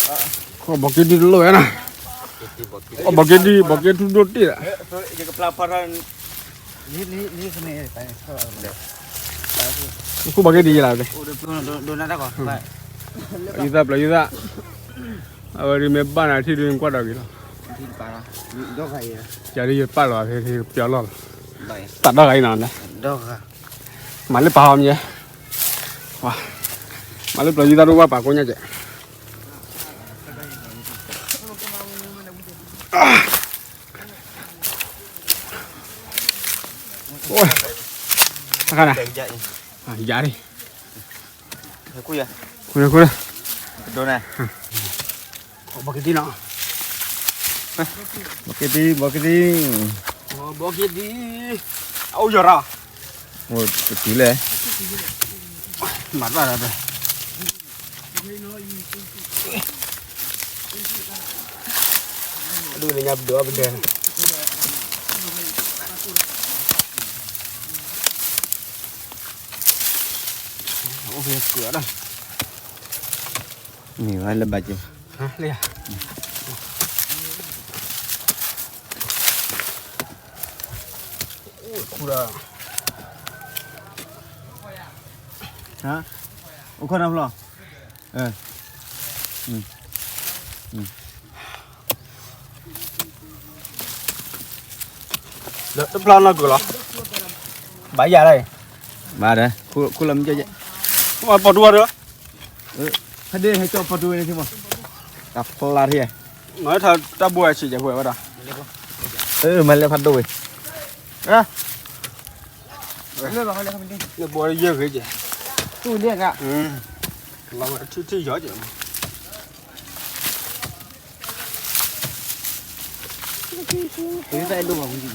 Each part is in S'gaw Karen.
ဘီက့ဒံတလိၣ်ဝဲနီၤ, ဘီက့ဒံ ဘီက့ထူဒိၣ်တ့ၢ်လီၤ, ခူၣ်ဘီက့ဒံယလီၤ, ယသၣ်ပျီယသၣ်, အဝဲဒ်မ့ၢ်ဘၣ်နၤထံၣ်ဒုးကွၢ်ဒီးဂ့ၤလီၤ, ယၤဒ်ယပာ်လီၤဖဲပျီလီၢ်လီၤ, တၢ်ဒီဂၤအံၤနီၤ, မၤလၢပာ်ဟီမ့ၢ်, မၤလၢပျီယသၣ်ဒိၣ်ဝၣ်ပာ်ကိးညါကဲး အခါန့ၣ်, ယၤလံ, ခိၣ်ခိၣ်, ဘီက့ဒံနီၤ, ဘီက့ဒံ ဘီက့ဒံ, ဘီက့ဒံ, အိၣ်ယီၤရၣ်, တတုၤလဲၣ်, မၤတဘၣ်ဒီး ဒုးလၢညါပဒိးပဒဲ, အိၣ်ဖဲကွၢ်ဒီး, မ့ၢ်ဝဲလၢဘၣ်က့ၤ, ခူၣ်ဒီး, အိၣ်ခိၣ်နၢ်ဖျီၣ်, တဖျါနီၢ်ကုၢ်လီၤ, ဘၣ်ယၤလီၤ, ဘၣ်ဒီး, ခူၣ်လီၤမ့ၢ်ကဲ, ပီၣ်တူၢ်ဝဲဒီး, ဖဲဒ့ဟဲကၠီပီၣ်တူၢ်ဝဲန့ၣ်ထံမး, တၢ်ဖျါထံ, နီၢ်ထါတၢ်ဘိဝဲဆံးကဲပှဲၤဝဲဒီး, မၤလဲၤဖးဒိၣ်ဝဲ, လၢဘိယဲၢ်ဂ့ၤကဲ, လီၤဝဲထံထံယီၤက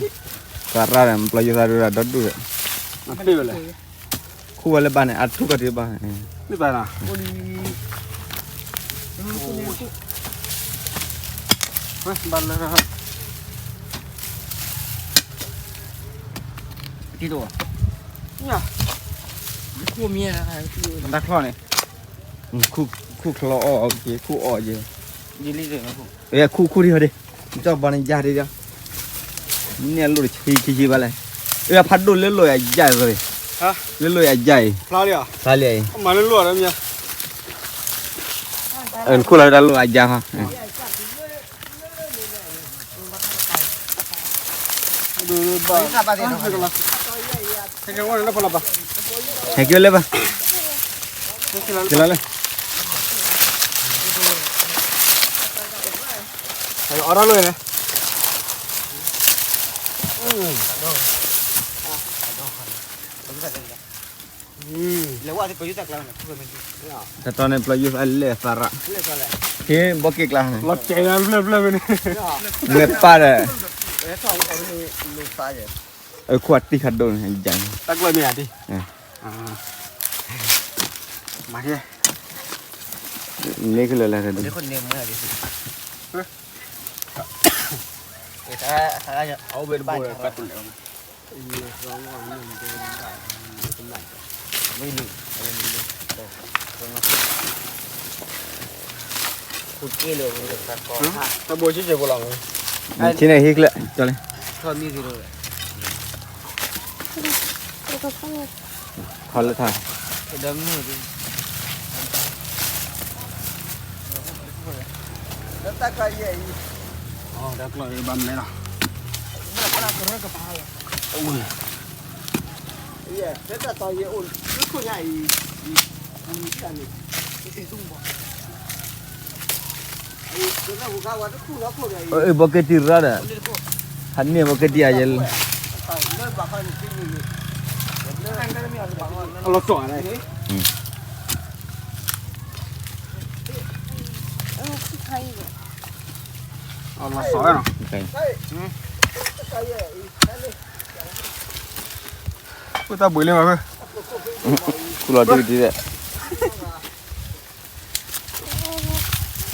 ဲ သရၣ်န့ၣ် ပျီယသၣ်ဒိၣ်ဒီးဒိၣ်ဒီး, ခူၣ်ဝဲလၢဘၣ်န့ၣ် အထူၣ်ကီၢ်တဘၣ်, ဘၣ်လၢ, တၢ်ချီန့ၣ်, ခူၣ်ခူၣ်ချီအီၣ်အီၣ်က့ၤ ခူၣ်အီၣ်က့ၤ, ခူၣ်ခူၣ်ဒံးဟီဒံး, ကၠီဘီန့ၣ်ယါဒံးဒီး, န့ၢ်အလိၣ်တဆံခံဆံဘၣ်လဲၣ်, အဖးဒိၣ်လၢလိာ်ယၤယါအံၤ, လၢလိာ်ယၤယါအံၤ, ဖျါလံအံၤ, ခူၣ်လီၤတၢ်လိာ်အယါဟီ ဟဲက့ၤလၢဘၣ်, က့ၤလီၤလၢ, အီၣ်ထီၣ်လၢန့ၣ်, တတီၤန့ၣ် ပျီယိၣ်သးလဲၣ်သရၣ်, က့ၤဘီက့ၤကျါန့ၣ်, လၢပၢ်ဒီး, ခိၣ်အတံၢ်ခါဒိၣ်န့ၣ်, တၢ်ကျီမ့ၢ်ဧါ, မၤက့ၤ, န့ၣ်ကလၢာ်လၢာ်, တၢ်ဘိဆံးစဲးဖိလီၤ, ထံန့ၣ်ဟ့ၣ်ကျၢၢ်, ကၠီလံ, ထီၣ်လၢထါ, တၢ်ကျီဘၣ်မဲလီၤ, ဘီက့ၤတံၢ်ရၣ်ဒီး, ဟးန့ၢ်ဘီက့ၤတံၢ်ရၣ်ဒီး, လီၤစီၤ, လီၤစီၤနီၤ, တၢ်ဘှံးလၢမး, ခူၣ်လီၤဒုးဒုးဒီး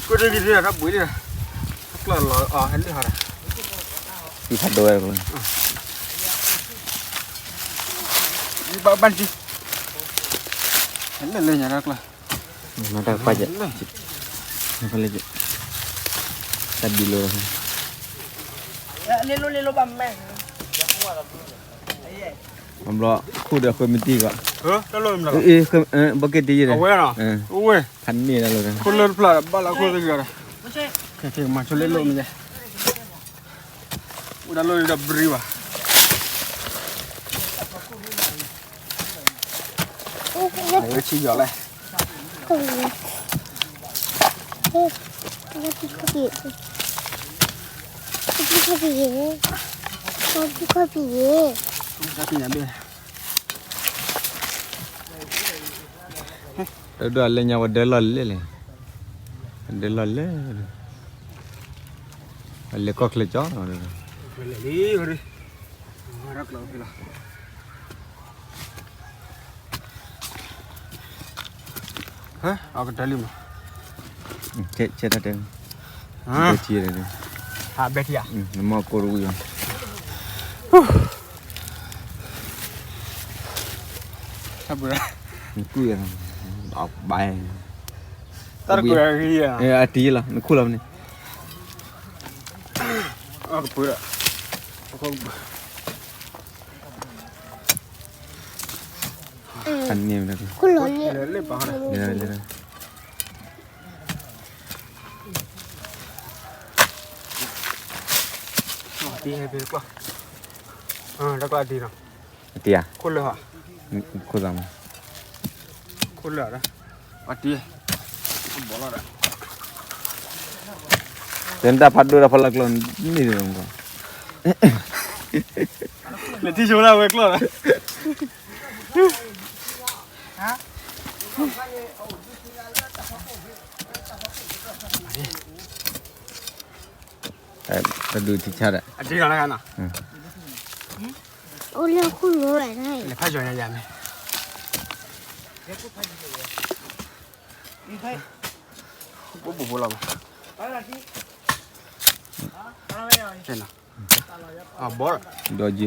ကွၢ်ဒ်က့ၤဒ်တၢ်ဘှံးဒ်, ကျၢၢ်လီၤအီၤဟဲလၢဟီဒီး, ယဘၣ်ဘၣ်ကံ, ဟဲလၢလၢညါတၢ်ကျၢၢ်, မၤတၢ်ကပၤယဲၢ်, တၢ်ဒုးလိာ်, ဘျီ ခိၣ်ဒီးဃၢမံတံၢ်ဂီၢ်, ဘီက့တံၢ်ယဲဒီး, ဖးန့ၢ်တၢ်လိာ်ဒီး, ခိၣ်လၢတဖျၢၣ်ဘၣ်လၢခိၣ်သဂံၤဒီး, မၤဆိလ့လိာ်မံၤ, အိၣ်တၢ်လိၣ်ဒီးဘြံၤဘၣ်, ဝဲဆံယီၤလဲၣ်. တဒိၣ်အလဲညါဝဲဒၢလီၢ်လဲၣ်လဲၣ်, ဒၢလီၢ်လဲၣ်, အလဲၤကီၢ်ချၢကၠီ, အကတၢၢ်လံမး, ဆဲးတၢ်တဲ, ဘဲထံ, နမီၢ်ကိၢ်တဝံၤ, နကူၣ်ယၤ, ဘၣ်, တၢ်တကွဲး, အတံၤလီၤ နခိၣ်လီၤန့ၣ်, အန့ၣ်, အတံၤဧါ, ခိၣ်သးမး, ခိၣ်လၢာ်, အတံၤ, တဲတၢ်ဖးဒိၣ်တၢ်ဖီလာ်ကျီၢ်န့ၣ်, လဲၤထံၣ်ဆိဒၣ်ဝဲကျီၢ်လီၤ. တၢ်ဒုးထံဆါဒီး, အိၣ်လၢခိၣ်လိၤဝဲဒၣ်, လဲၤဖးယီၤညါယၤမ့ၢ်, ဘိဘိဘိလီၤမး, ဒီးယ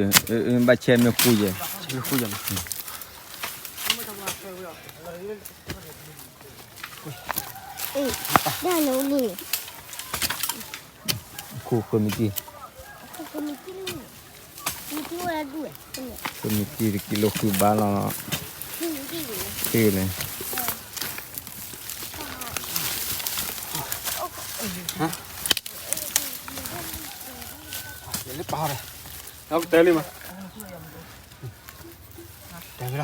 ဘၣ်ဆဲမ့ၢ်ဃူယဲ, မ့ၢ်ဃူယဲမး, ခိၣ်ဃၢမံတံၢ်, ဃၢမံတံၢ်တကံလိာ်ဃုဘါလီၤ, ဃ့လဲၣ်. ယလၢပာ်ဟီဒီး, တဲလံမ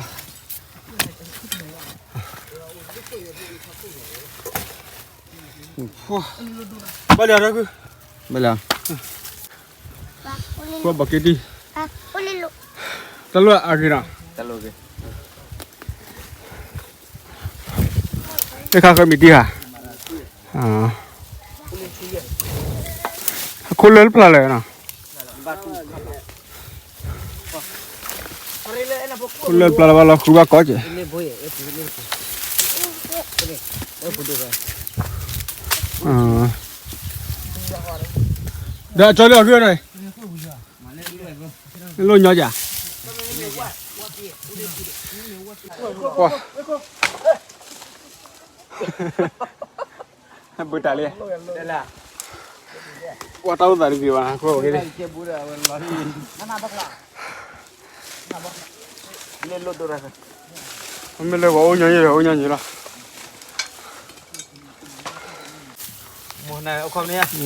း, တဲဝဲဒၣ်, ဘၣ်လၢ, ဘၣ်လၢ, ပှၤဘီးက့တံၢ်, တၢ်လိၣ်အဂ့ၤနီၤ, တခါဃၢမံတံၢ်ဧါ, အခိၣ်လၢတဖျါလၢာ်နီၤ, ခိၣ်လၢတဖျါလၢာ်ဘၣ်လီၤဃုဘၣ်ကီးကဲး, ဒီးကၠီလၢအဂ့ၢ်န့ၣ်, လိၣ်ညီယၤ, ပှၤ, ဘုတၢ်လံ, ပှၤတၢ်အိၣ်သးတဂ့ၤဘၣ်, ခိၣ်ဂ့ၤ, မ့ၢ်လၢပှၤအိၣ်ညီနုၢ်ဒီးအိၣ်ညီနုၢ်လီၤ,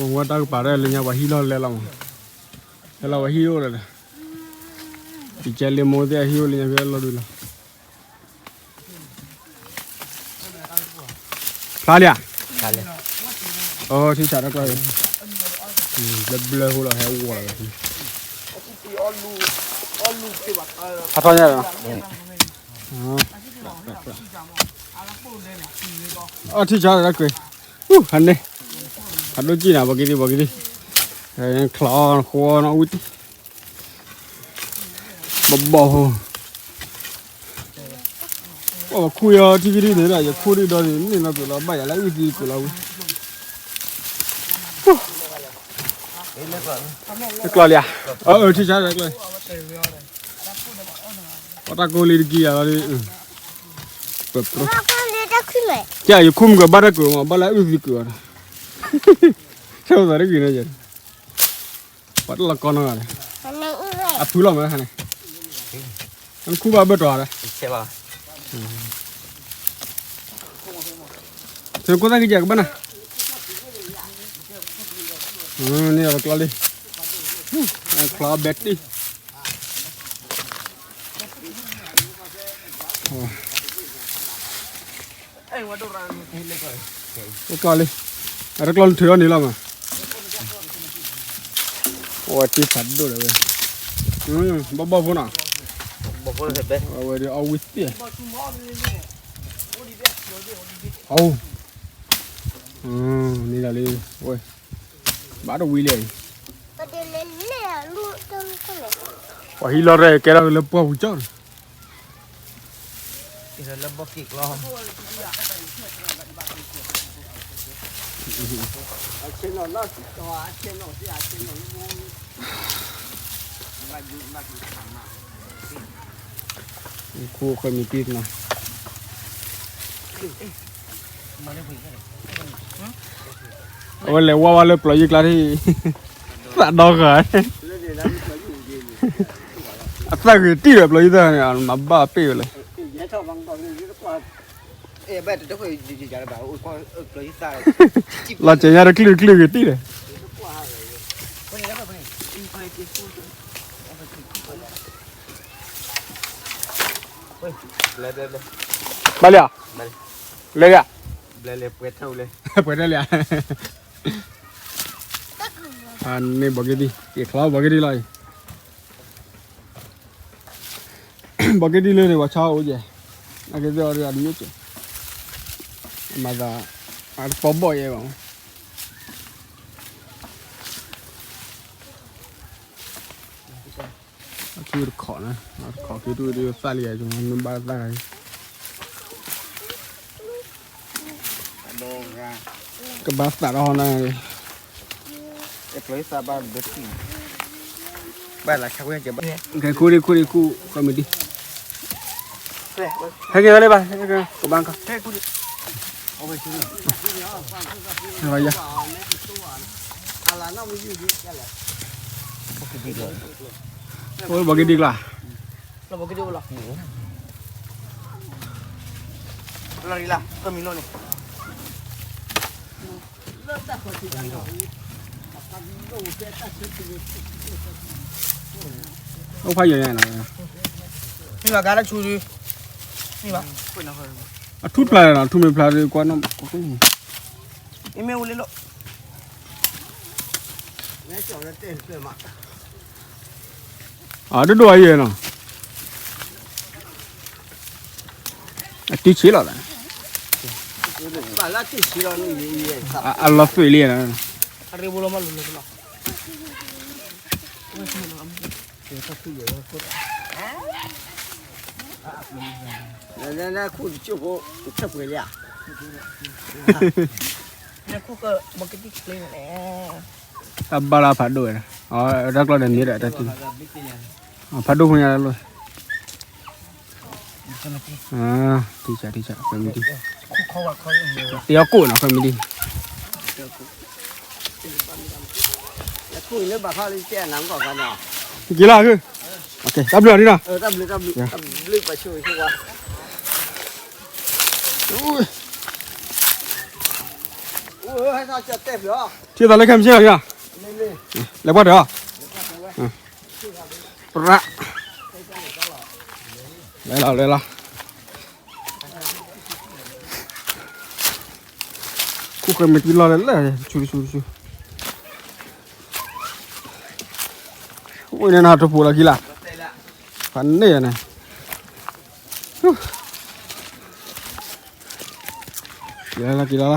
ဝဲတၢ်ကပၤဒီးလၢညါပှၤဟံၣ်လီၢ်လဲလီၤမး, ဟဲလီၤပှၤဟံၣ်အိၣ်ဒီး, ယကဲလၢမိၢ်သ့ၣ်အဟံၣ်အိၣ်လၢညါဖဲလီၤဒုးလီၤ. ဖျါလံဧါ, အိၣ်ထံၣ်ဆးတၢ်ကျီၢ်, ဘျၢဘျၢဖိလီၤ ဟဲဝီၤလီၤ, ဖးထီညါဒီး, အိၣ်ထံၣ်ဆးတၢ်ကျီၢ်, ဟါန့ၣ်, ဖးဒိၣ်ကံၣ်နၤ ပှၤက့ၤဒံး ပှၤက့ၤဒံး, ချီအီၣ်ဃီနီၣ်ဝံၣ်တံၢ် ဘီဘီဖိ, ပှၤခူၣ်ယီၤထံကဒံန့ၣ်ဒီး ယခူၣ်ဒံးဒီးန့ၣ် န့ၢ်နီၢ်ပှဲၤလီၤ ဘၣ်ယၤလၢအုၣ်သံကွံာ်လီၤဝံၤ, တကျီၢ်လံဧါ, အၢ ထံဆါတကျီၢ်, ပှၤတၢ်ကိးလံတကံယၤလီၤ, ကဲ ယခူၣ်မုၢ်ကဘၣ်တၢ်ကွံာ်မး ဘၣ်လၢအုၣ်သံကွံာ်အီၤ ဆိသးတဂ့ၤနီၤယဲ, ပှၤတလီၤကီနီၤဂၤန့ၣ်, အဖုလီၤမးခါန့ၣ်, နခူၣ်ဘၣ်ဘၢၣ်တီၤဒီး, သုကိၣ်သၣ်ကံကဲကဘၣ်နၤ, န့ၣ်လီၤကျီလံ, ကျီဘဲတံၢ် အိၣ်ကျီလံ, အတကျီနထုးအီၤန့ၣ်လီၤမး, အိၣ်ဝဲတ့ၢ်ဖးဒိၣ်ဒီးဝဲ, ဘီၣ်ဘီၣ်ဖိနီၤ, အဝဲဒၣ်အီၣ်ဝံၣ်သ့ၣ်, အိၣ်, န့ၣ်လီၤလံ, ဝဲ, ဘၣ်တဝံၤလဲၣ်အံၤ, ပှၤဟံးလီၤရဲၣ်ကဲထီၣ်လၢပှၢ်ပူၤကၠီန့ၣ် ခူၣ်ခွဲမံၤတံၢ်နီၤ, အဝဲလဲၤဝါဝါလၢပျီၤယံၤကျါထံၣ်, သးဒီဂၤ, အသၣ်ဂ့ၤတံၢ်ဒီးပျီၤယံၤသၣ်န့ၣ် မၤဘၣ်ပ့ၢ်ဝဲလဲၣ်, လီၤစဲၤညါတချုးတချုးဂ့ၤတံၢ်ဒီး, ဘၣ်လံဧါ, လဲၤလံဧါ, ပှဲၤထဲလံဧါ, န့ၣ်ဘီက့ဒံ, က့ၤချီဘီက့ဒံလီၤအံၤ, ဘီက့ဒံလၢန့ၣ် ပှၤဆါအိၣ်ယဲၢ်, အက့ၤသ့ၣ်အီၤဒ်အဒုးယိၣ်ကဲ, မၤသး, အတပီဘီၣ်ယဲၢ်ဘၣ်, အထူတခီၣ်န့ၣ်, တခီၣ်က့ၤဒုးဒုးသၣ်လံယၤ, မ့ၢ်ဘၣ်သၣ်ဂၤ, ကဘၣ်သးဒီးဟီန့ၣ်, ခူၣ်ဒံခူၣ်ဒံခူၣ် committee, ဟဲက့ၤဝဲလၢဘၣ်, ကဘၣ်ကီ, အိၣ်ဘီက့ဒံကျါ, လီၤလံလၢ်, ကမံၤလိန့ၣ်, အိၣ်ဖးယံၤန့ၣ်, မ့ၢ်ဘၣ်ကါလၢဆူဒု, မ့ၢ်ဘၣ်, အထူၣ်ဖျါလီၤနီၤ, ထူၣ်မ့ၢ်ဖျါဒုးကွၢ်နီၣ်, မ့ၢ်ဝဲလၢလိၣ် အဒိၣ်ဒိၣ်အယဲၢ်နီၤ, အတံၢ်ဆံးလီၤ, အလီၤသွံၣ်လံနီၤ, တၢ်ဘၣ်လၢဖးဒိၣ်ဝဲ, တၢ်ကျီဒီးမ့ၢ်ဒီးတၢ်တံၢ်, ဖးဒိၣ်ဖိညါလီၤ, ထံဆးထံဆး committee, တယီကိၣ်နီၤ committee, က့ၤလီၤ, တၢ်ဘျုးအီၤဒ်နီၤ, ထံၣ်သးလၢခဲမုၢ်ဆ့ၣ်လီၤ, လဲၤပှၢ်တၢ်, ပရၣ်, လဲၤလီၤလဲၤလီၤ, ခိၣ်ဃဲမ့ၢ်တံၢ်လီၤလၢလၢ် တဆူတဆူတဆူ, အိၣ်န့ၣ်နဟးတပူၤလီၤက့ၤလၢ်, ဖးန့ၢ်န့ၣ်, က့ၤလီၤလီၤက့ၤလီၤလီၤ,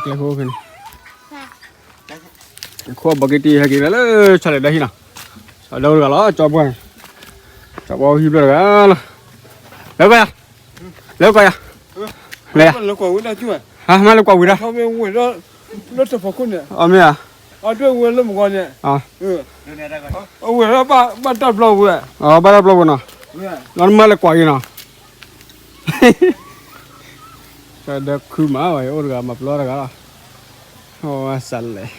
ကျဲခိၣ်ဖဲန့ၣ် ခိၣ်ဘီက့တံၢ်ဟဲက့ၤလၢလၢ ဆီလဲၣ်ဒၢဟံၣ်နီၤ, ဆီလဲၣ်ဒၢတဂၤလီၤ ကၠီပှၢ်န့ၣ်, ကၠီပှၢ်ဟံၣ်ဖျၢၣ်တဂၤလီၤ, လဲၤကွၢ်ယၤ, လဲၤကွၢ်ယၤ, လဲၤယၤ, ဟါ မ့ၢ်လဲၤကွၢ်ဝံၤဒၣ်, လၢတဖီခိၣ်န့ၣ်, အမ့ၢ်ဧါ, အဒွဲၣ်ဝဲလၢမုၢ်ဂီၤန့ၣ်, အဝဲဒၣ်ဘၣ်တၢ်ဘျီဝဲ, ဘၣ်တၢ်ဘျီဝဲနီၤ, လီၤနမ့ၢ်လဲၤကွၢ်အံၤနီၤ, ဒီးခုမးဝဲ အိၣ်တဂၤမၤပျီတဂၤလီၤ, ဝါစလဲၣ်,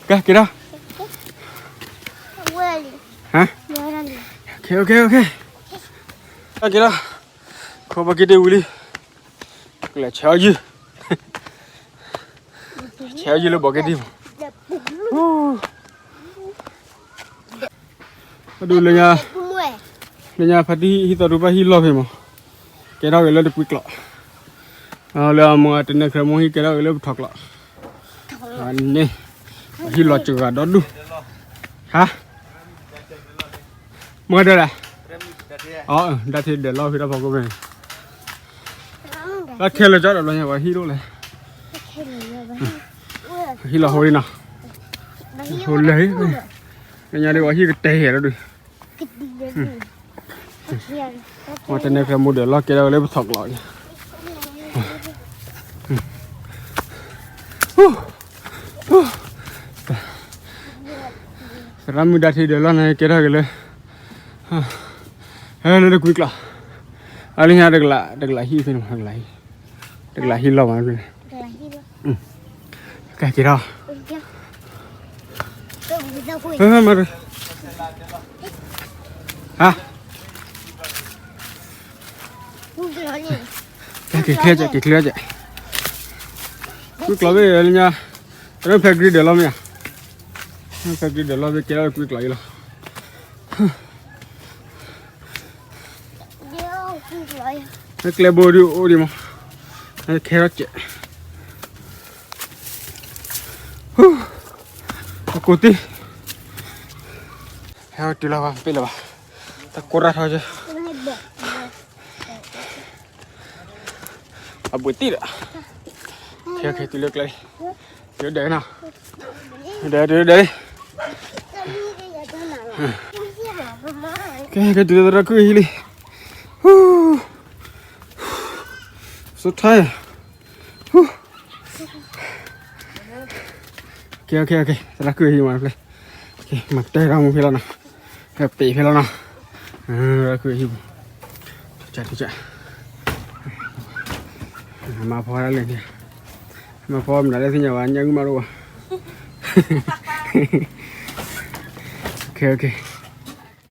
ကဲ က့ၤထီၣ်, ဟါ, ကဲ ကဲ ကဲ, ကဲ က့ၤထီၣ်, ခိၣ်ဘီက့ဒံဝံၤလံ, ကလဲၤဆဲးအီၣ်ယုၢ်, ဆဲးအီၣ်ယုၢ်လၢဘီက့ဒံမး. အဒိလၢညါ, လၢညါဖါတံၢ်ဟံၣ်သီဒိၣ်ဘၣ်ဟံၣ်လီၢ်ဖဲမး, ကဲထီၣ်က့ၤလၢတကွံကျိး, လၢအမ့ၢ်တနၢၤခရၢမူဟံၣ်ကဲထီၣ်က့ၤလၢပထီကျိး, န့ၣ်, ဟံၣ်လီၤစှၤဒီဒူၣ်, ဟါ, မ့ၢ်ဒၣ်လဲၣ်, အ ဒၣ်ထံဒၢးလီၢ်ဖဲတၢ်ဖီခိၣ်ဖဲန့ၣ်, တၢ်ခဲလၢာ်ကၠီဒီးလီၤညါပှၤဟံၣ်ဒိၣ်လဲၣ်, ဟံၣ်လီၤဟိလံနီၤ, ဟိလၢ, လၢညါဒ်ပှၤဟံၣ်ကတဲာ်ဒီဒူၣ်, မ့ၢ်တနၢၤခရၢမူဒၢးလီၢ်ကဲထီၣ်က့ၤလၢပထီကျိး, သရၣ်မုၣ်ဒၣ်ထံဒၢးလီၢ်န့ၣ်ကဲထီၣ်က့ၤလၢ, လၢတကွံကျိး, အလၢညါတကလး, တကလးဟံၣ်ဖဲန့ၣ်မး, တကလးဟံၣ်လီၢ်မး, ကဲက့ၤထီၣ်, ဟါ, က့ၤချ့က့ၤချ့, ကွံကျိးဘ့ၣ်လၢညါ, တဖဲကရံဒၢးလီၢ်မ့ၢ်ဧါ, ဖဲကရံဒၢးလီၢ်ဘ့ၣ်ကဲထီၣ်ကွံကျိးအံၤလီၤ. ကျဲဘိဒုးအိၣ်ဒံးမး, ခဲထီၣ်စဲး, အကိးတံၢ်, ဟဲတုၤလီၤဘၣ် ပ့ၢ်လၢၤဘၣ်, တၢ်ကိးတၢ်ထီကဲ အဘှံးတံၢ်ဒီး, ခဲခဲတုၤလၢကျဲ, တုၤဒဲးနီၤ, ဒဲးတုၤဒဲးလံ, ကဲကဲတုၤလၢသရၣ်ခုၣ်ဟံၣ်လံ, so tired, ကဲ ကဲ ကဲ သရၣ်ခုၣ်ဟံၣ်မးတဖျၢၣ်, မၤတဲထီၣ်မူဖဲလီၤနီၤ, ပ့ၤဖဲလီၤနီၤ, သရၣ်ခုၣ်ဟံၣ်ပူၤ, ထူၣ်ကၢ်ထူၣ်ကၢ်, မၤဖီဒၣ်လဲၣ်န့ၣ်, မၤဖီမနုၤလဲၣ်သ့ၣ်ညါဘၣ် ညၣ်ဂုၢ်မးတအိၣ်ဘၣ်, ကဲ ကဲ